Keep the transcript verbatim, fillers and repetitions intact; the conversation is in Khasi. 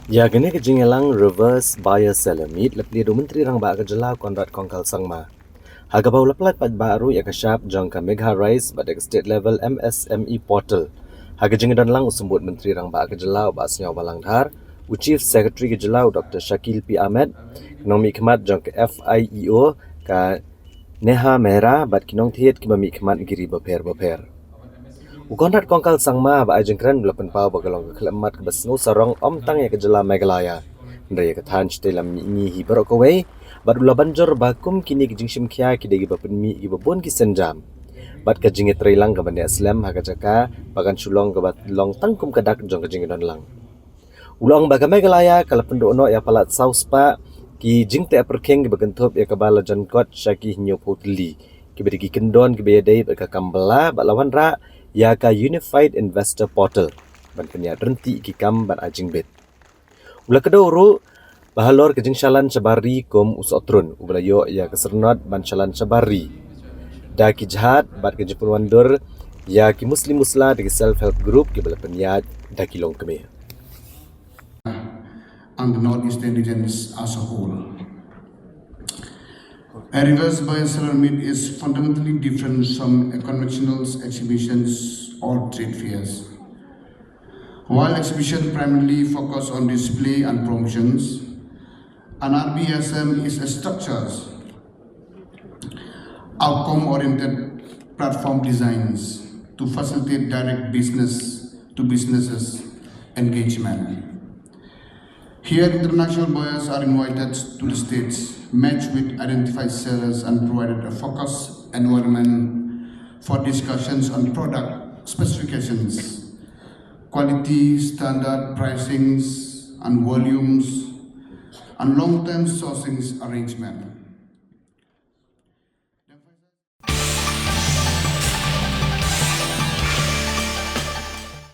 Ïa kane ka jingïalang Reverse Buyer Seller Meet la plie da u Myntri Rangbah ka jylla Conrad Kongkal Sangma, ha kaba u la pyllait paidbah ruh ïa ka shap jong ka Megha Rise bad ïa ka State Level M S M E Portal. Ha ka jingdon lang u Symbud Myntri Rangbah ka jylla u Bah Sniawbhalang Dhar, u Chief Secretary ka jylla u Doctor Shakil P Ahmed, ki nongmihkhmat jong ka F I E O, ka Neha Mehra bad ki nongthied kiba mihkhmat na ki ri bapher bapher. U Conrad Kongkal Sangma ba ai jingkren u la pynpaw ba ka long ka khyllipmat kaba sngewsarong ym tang ïa ka jylla Meghalaya, hynrei ïa ka thaiñ shatei lam mihngi hi baroh kawei, bad u la ban jur ba kum kine ki jingshim khia ki dei kiba pynmih kiba bun ki sienjam bad ka jingïatreilang kaba neh slem ha ka jaka ba kan shu long kaba long tang kum ka dak jong ka jingdon lang. U la ong ba ka Meghalaya ka la pynduh noh ïa palat saw spah ki jingteh pyrkhing kiba kynthup ïa kaba la jan kot sha ki hynñiewphew tylli, kiba dei ki kyndon kiba ïadei bad ka kam bylla bad la wanrah ïa ka Unified Investor Portal ban pynïaid ryntih ki kam ban ai jingbit. U la kdew ruh ba halor ka jingshalan shabar ri kum u Sohtrun, uba la ïoh ïa ka syrnod ban shalan shabar ri da ki jhad bad ka jingpynwandur ïa ki musli musla da ki self help group kiba la pynïaid da ki longkmie. And the Northeastern regions as a whole. A Reverse Buyer Seller Meet is fundamentally different from a conventional exhibitions or trade fairs. While exhibitions primarily focus on display and promotions, an R B S M is a structure, outcome-oriented platform designs to facilitate direct business to businesses engagement. Here, international buyers are invited to the States, match with identified sellers, and provided a focus environment for discussions on product specifications, quality, standard, pricings, and volumes, and long-term sourcing arrangement.